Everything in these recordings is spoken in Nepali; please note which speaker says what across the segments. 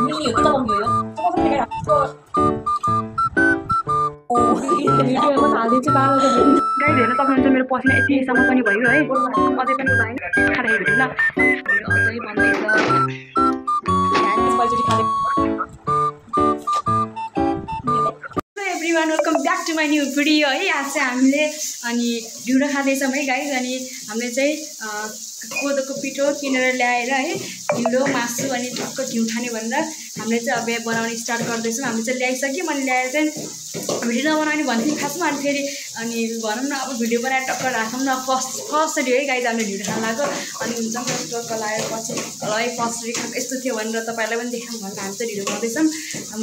Speaker 1: 밀리요. 뜯어먹어요. 뜯어먹는 게 भिडियोमा हालिदिन्छु बाह्र गाई हेर्न सक्नुहुन्छ मेरो पसिना यतिसम्म पनि भयो है अझै पनि भएन खाँदाखेरि भेट्नु ल अझै भन्दैछ पहिलोचोटि खाँदै everyone welcome back to my new video है आज चाहिँ हामीले अनि ढिँडो खाँदैछौँ है गाइज अनि हामीले चाहिँ कोदोको पिठो किनेर ल्याएर है ढिँडो मासु अनि टक्क घिउ खाने भनेर हामीले चाहिँ अब बनाउने स्टार्ट गर्दैछौँ हामीले चाहिँ ल्याइसक्यो मैले ल्याएर चाहिँ भिडियो नबनाउने भन्थ्यौँ खासमा अनि फेरि अनि भनौँ न अब भिडियो बनाएर टक्क राखौँ न फर्स्टरी है गाइज हामीले ढिँडो खान लाग्यो अनि हुन्छ टक्क लगाएर पछि है फर्स्टरी खाएको यस्तो थियो भनेर तपाईँलाई पनि देखाउँ भनेर हामी चाहिँ ढिँडो बनाउँदैछौँ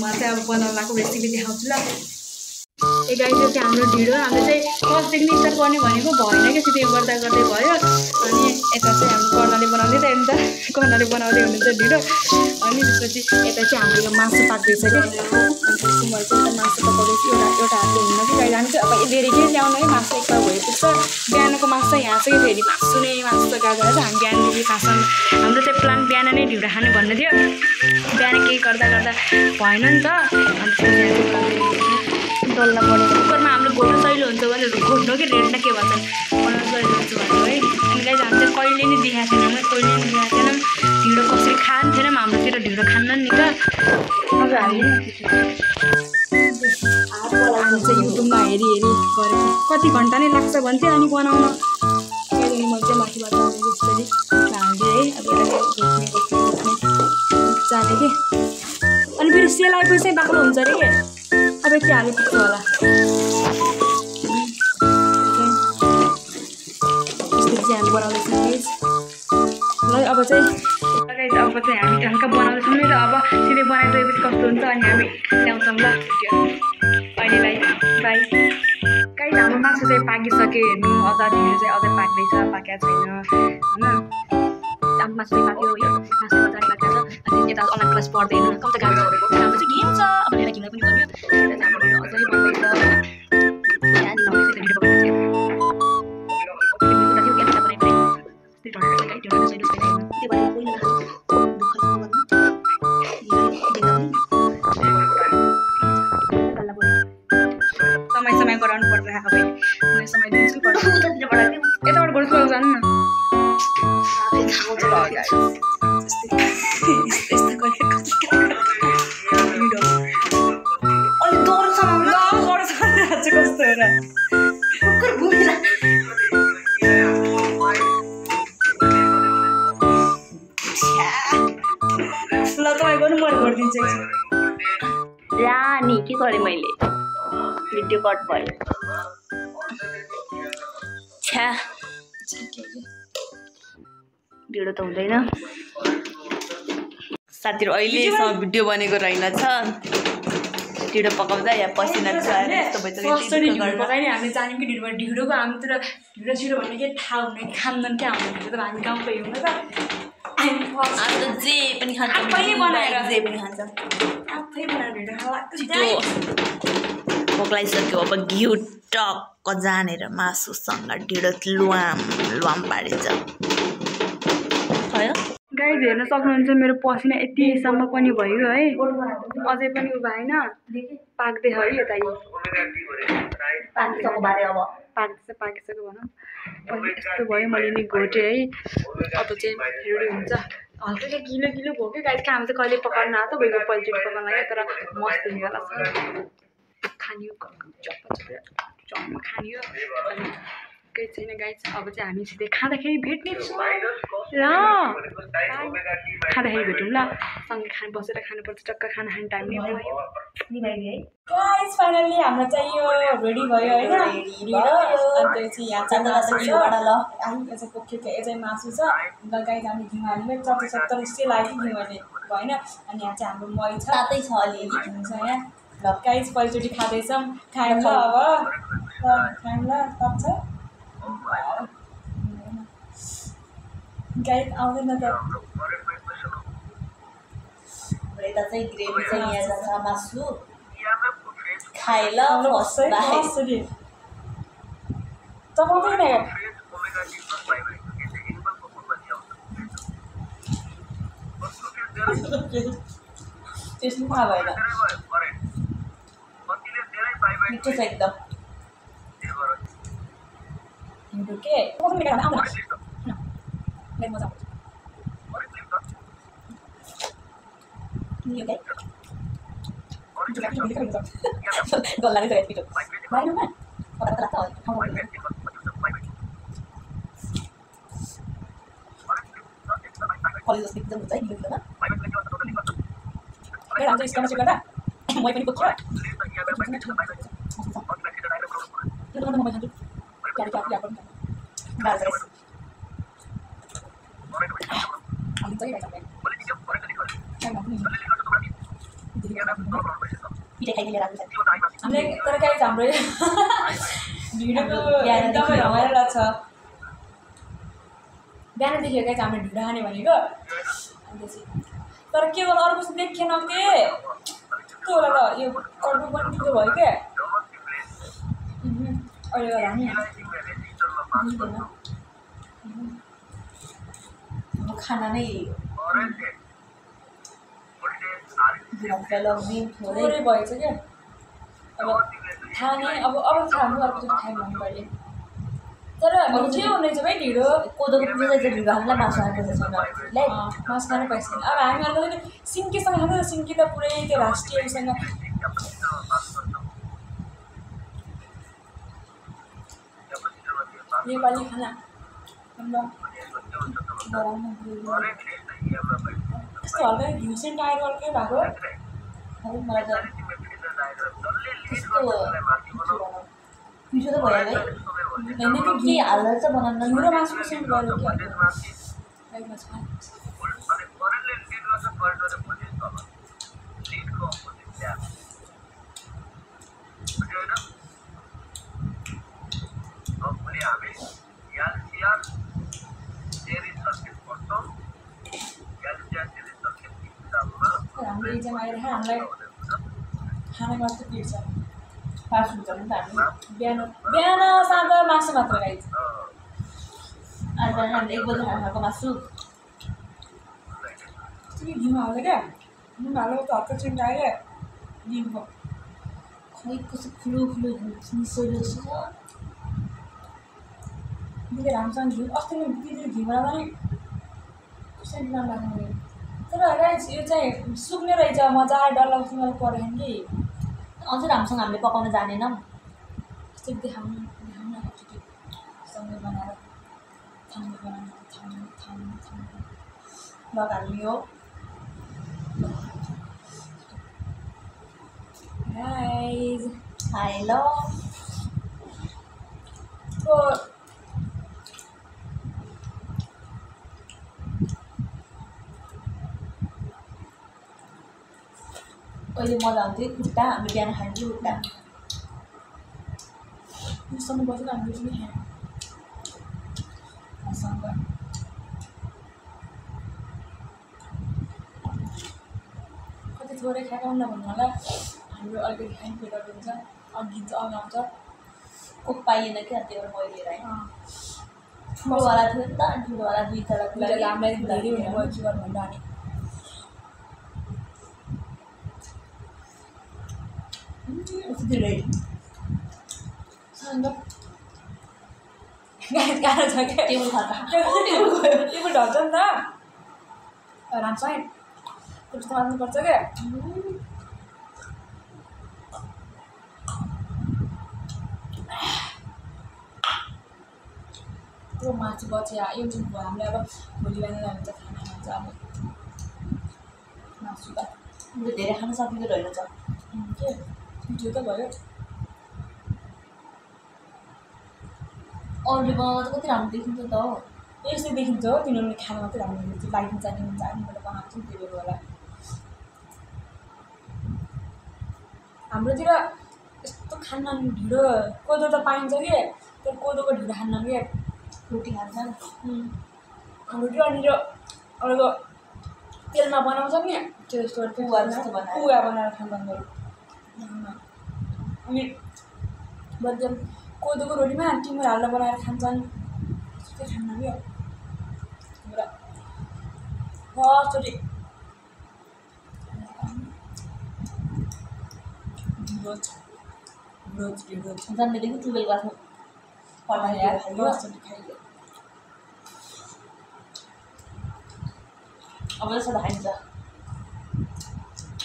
Speaker 1: म चाहिँ अब बनाउन लगाएको रेसिपी देखाउँछु ल ए गाइज यो चाहिँ हाम्रो ढिँडो हामीले चाहिँ फर्स्टदेखि स्टार्ट गर्ने भनेको भएन क्या त्यो गर्दा गर्दै भयो अनि यता चाहिँ हाम्रो कर्णाले बनाउँदै त अन्त कर्णाले बनाउँदै हुनुहुन्छ ढिँडो अनि त्यसपछि यता चाहिँ हाम्रो यो मासु पाक्दैछ क्या अनि त्यसपछि मैले चाहिँ मासु पकाउँदैछु एउटा हातले हुन्न कि गाइज हामी चाहिँ अब धेरै नै ल्याउनु है मासु एकताल भइपुग्छ बिहानको मासु चाहिँ यहाँ चाहिँ फेरि मासु नै मासु त गएर चाहिँ हामी बिहानदेखि खासमा हाम्रो चाहिँ प्लान बिहान नै ढिँडो खाने भन्नु थियो बिहान केही गर्दा गर्दा भएन नि त अनि डल्ला परेको कुकरमा हाम्रो घोट्नु सहिलो हुन्छ भने घोट्नु कि रेड न के भन्छन् बनाउनु सहिलो हुन्छ भनेर है अनि गाइज हामी चाहिँ कहिले नै देखाएको छैनौँ कहिले नै देखाएको छैनौँ ढिँडो कसरी खान्थेनौँ हाम्रोतिर ढिँडो खान्न नि त अब हामी चाहिँ युट्युबमा हेरी गरेको कति घन्टा नै लाग्छ भन्थ्यो अनि बनाउन त्यहाँदेखि मैले चाहिँ माथिबाट त्यसरी हाल्थेँ है अब जाने कि अनि फेरि सेल आएपछि चाहिँ बाक्लो हुन्छ अरे के अब यति हालिपुग्छ होला यस्तो चाहिँ हामी बनाउँदैछौँ ल अब चाहिँ हामी हल्का बनाउँदैछौँ नि त अब सिधै बनाइसकेपछि कस्तो हुन्छ अनि हामी ल्याउँछौँ ल अहिलेलाई बाई गाइस हाम्रो मासु चाहिँ पाकिसक्यो हेर्नु अझ ढिँडो चाहिँ अझै पाक्दैछ पाकेको छैन होइन मासु चाहिँ पाक्यो यो मासु मजाले पाकेको छ अनि यता अनलाइन क्लास पढ्दैन कम त गाह्रो गरेको हाम्रो चाहिँ गेम छ अब लिएर किन्दा पनि गर्यो यता चाहिँ हाम्रो अझै बन्दैछ यहाँनिर आउँदैछ भिडियो पकाउँदैछ समय गराउनु पर्छ अब मैले समय दिन्छु यताबाट गर्छु जानु न कस्तो हेर ल तपाईँ गर्नु म गरिदिन्छु ला नि के गरेँ मैले भिडियो कट भयो छ्या ढिँडो त हुँदैन साथीहरू अहिलेसम्म भिडियो बनेको रहेनछ ढिँडो पकाउँदा या पसिना चुहाएर यस्तो भइसक्यो हामी जान्यौँ कि ढिँडोको हामीतिर ढिँडो छिडो भन्ने के थाहा हुने खाँदैन क्या हाम्रो ढिँडो त हामी गाउँकै हो नि त जे पनि खान्छ जे पनि खान्छ आफै बनाएर ढिँडो खाँदा पकाइसक्यो अब घिउ टक्क जानेर मासुसँग ढिँडो लुवाम पारिन्छ गाइज हेर्न सक्नुहुन्छ मेरो पसिना यतिसम्म पनि भयो है अझै पनि उ भएन पाक्दै है यता पाकिसक्यो भनौँ यस्तो भयो मैले नि घोटेँ है अब चाहिँ रेडी हुन्छ हल्का चाहिँ गिलो गिलो भयो कि गाइज काम चाहिँ कहिले पकाउनु आएको त गएको पहिलोचोटि पकाउन लाग्यो तर मस्त निकाल्छ खानियो चम्म खानियो अनि केही छैन गाइज अब चाहिँ हामी सिधै खाँदाखेरि भेट्नेछौँ ल खाँदाखेरि भेटौँ ल सँगै बसेर खानुपर्छ टक्क खाना खाने टाइम नै भयो निभाइदियो है गाइज फाइनल्ली हाम्रो चाहिँ यो रेडी भयो होइन अनि त्यो चाहिँ यहाँ चाहिँ मासु छ यो चाहिँ कोक्यो यो चाहिँ मासु छ अन्त गाइज हामी घिउ हाल्ने 70 स्टिल लाग्यो घिउ हाल्ने भएन अनि यहाँ चाहिँ हाम्रो मही छ तातै छ अलिअलि घिउ छ यहाँ ल गाइज पहिलोचोटि खाँदैछौँ खायौँ ल अब खायौँ ल सक्छ गाइज आउँदैन त यता चाहिँ ग्रेभी चाहिँ यहाँ जान्छ मासु खाए ल कसरी चपाउँदैन
Speaker 2: टेस्ट पनि थाहा भएन मिठो छ एकदम हिउँदो के मजा गल्लाले चाहिँ पिठो बाहिरमा कलेज जस्तो एकदम हुन्छ है हिउँदोमा राम्रो स्कर्म चाहिँ गर्दा मै पनि पुग्छ त्यो त म खान्छु क्यारी क्यारी आएको गाह्रो छ हामी चाहिँ खाइन्छ पिठे खाइदिएर राम्रो छ हामीले तर गाइस हाम्रो ढिँडोको एकदमै रमाइलो लाग्छ बिहानदेखि गाइस हाम्रो ढिँडो खाने भनेको तर के गर्नु अर्को देखेन के त्यो होला त यो कड्डु पनि ठुलो भयो क्या अहिले गर्दा हामी खाना नै थोरै भएछ क्या अब खाने अब खानु अर्को खानु भन्नु पऱ्यो तर के हुँदैछ भाइ ढिँडो कोदोको पिठो चाहिँ ढिँडो खानुलाई मासु खानुपर्छ मासु खानु पाइन्छ अब हामीहरू त सिन्कीसँग खान्छ सिन्की त पुरै त्यो राष्ट्रिय उसँग नेपाली खाना यस्तो हल्का घिउसेन टायर अर्कै भएको मलाई त त्यस्तो पिठो त भयो है होइन के हालेर चाहिँ बनाउनु हिउँदो मासुको सेन्ट गऱ्यो क्या हाम्रो इक्जाम आएर हामीलाई खाना मात्र पिट्छ फास्ट हुन्छ नि त हामी बिहान साँझ मासु मात्र खाइन्छ आज हामीले 1 बजे खाएको मासु घिउ हाल्यो क्या घिउ हालेको त हल्का चिन्ता आयो घिउको खै कस्तो ठुलो ठुलो मिसोले छ दिदी राम्रोसँग घिउ अस्ति नै दिदी घिउ बनाउँदा नि सेन्ट नलाग्ने तर गाइस यो चाहिँ सुक्ने रहेछ मजाले डल्लासँग परेन कि अझै राम्रोसँग हामीले पकाउन जानेनौँ त्यस्तै देखाउनु सँगै बनाएर लगाल्ने हो गाइस हेलो अहिले मजा आउँथ्यो खुट्टा हामी बिहान खान्थ्यौँ खुट्टा सम्म बसेर हामीले पनि खायौँ कति थोरै खाएन भन्नु होला हाम्रो अलिकति खाने पेटहरू हुन्छ अघिन्छ अगाउँछ कोक पाइएन क्या त्यो मैले लिएर आएँ ठुलोवाला थियो नि त ठुलोवाला 2 तलाको लागि हामीलाई धेरै हुने भयो के गर्नु भन्दा अनि धेरै गाह्रो छ क्या टेबल खर्का टेबल ढल्छ नि त राम्रोसँग त्यस्तो मान्नुपर्छ क्या त्यो मासु बच्यो यो चाहिँ हामीलाई अब भोलि बिहान जान्छ खाना खान्छ अब मासु त धेरै खान सकिँदो रहेछ के पिठो त भयो अरूले बनाउँदा कति राम्रो देखिन्छ त हो यस्तै देखिन्छ हो तिनीहरूले खाना मात्रै राम्रो देखिन्छ बाइकिङ जाने हुन्छ हामीबाट बनाउँछौँ त्यो बेला होला हाम्रोतिर यस्तो खाना ढिँडो कोदो त पाइन्छ कि त्यो कोदोको ढिँडो खान्न कि रोटी खान्छ रोटी अनि त्यो अरूको तेलमा बनाउँछ नि त्यो यस्तो पुवा बनाएर खान्छ अनि बदम कोदोको रोटीमा टिमुर हालेर बनाएर खान्छन् त्यस्तै खान्न क्या फर्स्टचोटि जन्मेदेखि 12 क्लासमा पढ्दा अब यसो खाइन्छ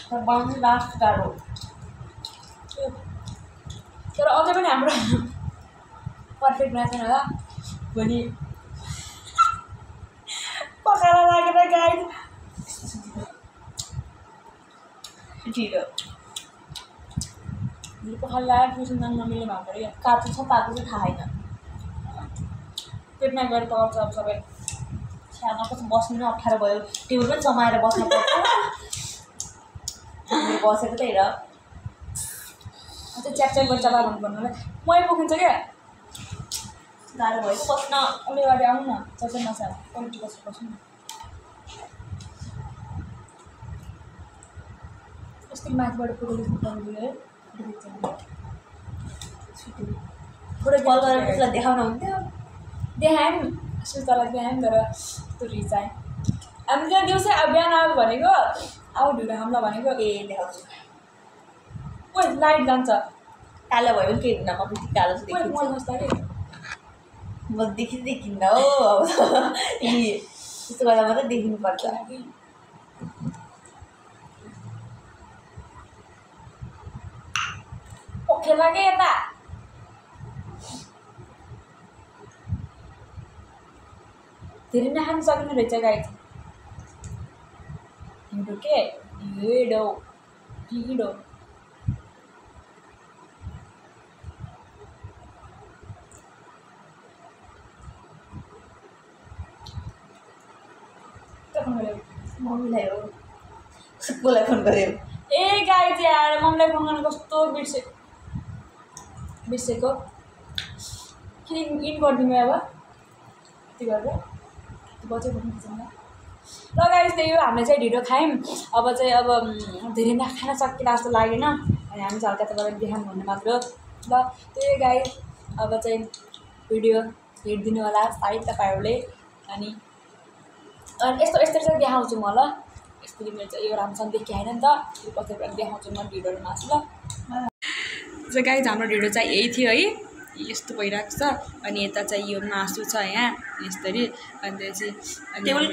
Speaker 2: तर बनाउनु लास्ट गाह्रो तर अझै पनि हाम्रो पर्फेक्ट नआएन होला भोलि पकाएर लागेर गाई ढिलो पखाला लगाएर ट्युसन जानु नमिल्ने भएको अरे काँचो छ तातो चाहिँ थाहा छैन पेटमा गएर पकाउँछ अब सबै सानो कस्तो बस्नु नै अप्ठ्यारो भयो टेबल पनि समाएर बस्नु पर्छ बसेको त्यही र अझै च्याप गर्छ बा भन्नुपर्नुलाई मै पुगिन्छ क्या गाह्रो भयो बस्न अलि अगाडि आउनु न चर्चा नसा क्वालिटी बसेर बस्नु न यस्तै माथिबाट फोटो खिच्नु पर्ने है फोटो कल गरेर त्यसलाई देखाउन हुन्थ्यो देखायौँ सुतालाई देखायौँ तर त्यो रिसाएँ हामी त्यहाँ दिउँसै अब बिहान आऊ भनेको आऊ ढुँडा खाउँला भनेको ए देखाउँछु ओ लाइट जान्छ कालो भयो भने केही हुन्न म बेसी कालो चाहिँ देखिन्छ म देखिन्न हो अब त्यस्तो गर्दा मात्रै देखिनुपर्छ ओके लाग्यो यता धेरै नखानु सक्ने रहेछ गाई हिँडो के हिँडो हिँडो मम्मीलाई हो कसलाई फोन गर्यो ए गाई चाहिँ आएर मम्मीलाई फोन गर्नु कस्तो बिर्सेको किन इन गरिदिनु अब यति गरेर बच्चा बोक्नु ल गाइस त्यही हो हामीले चाहिँ ढिँडो खायौँ अब चाहिँ अब धेरै नखान सकिला जस्तो लागेन अनि हामी चाहिँ हल्का तपाईँलाई देखाउँ भन्ने मात्र ल त्यही गाइस अब चाहिँ भिडियो हेरिदिनु होला सायद तपाईँहरूले अनि यस्तो चाहिँ देखाउँछु म ल यस्तो मेरो चाहिँ यो राम्रोसँग देखिआएन नि त पछि देखाउँछु म ढिँडो मासु ल गाइस हाम्रो ढिँडो चाहिँ यही थियो है यस्तो भइरहेको छ अनि यता चाहिँ यो मासु छ यहाँ यस्तरी अनि त्यो चाहिँ टेबल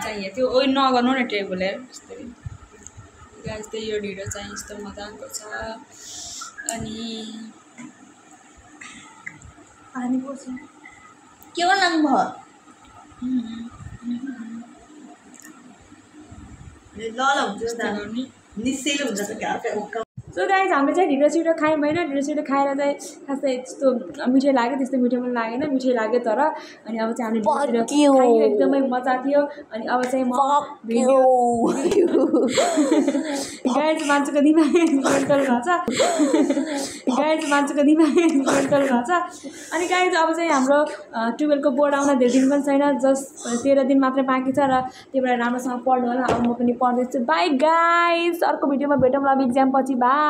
Speaker 2: चाहिँ त्यो ओ नगर्नु न टेबल यस्तरी गाइस चाहिँ यो ढिँडो चाहिँ यस्तो मजाको छ अनि पानी पर्छ के गर्नु भयो ल हुन्छ निस्सेलो हुन्छ सो गाइस हामीले चाहिँ ढिँडो छिटो खायौँ होइन ढिँडो छिटो खाएर चाहिँ खासै त्यस्तो मिठो लाग्यो त्यस्तो मिठो पनि लागेन मिठै लाग्यो तर अनि अब चाहिँ हामीले खायो एकदमै मजा थियो अनि अब चाहिँ म भिडियो गाइस मान्छेको दिमाग मेन्टल भएको छ गाइस मान्छेको दिमाग मेन्टल भएको छ अनि गाइस अब चाहिँ हाम्रो 12 को बोर्ड आउन धेरै दिन पनि छैन जस्ट 13 दिन मात्रै बाँकी छ र त्यही भएर राम्रोसँग पढ्नु होला अब म पनि पढ्दैछु बाई गाइस अर्को भिडियोमा भेटौँला इक्जाम पछि बाई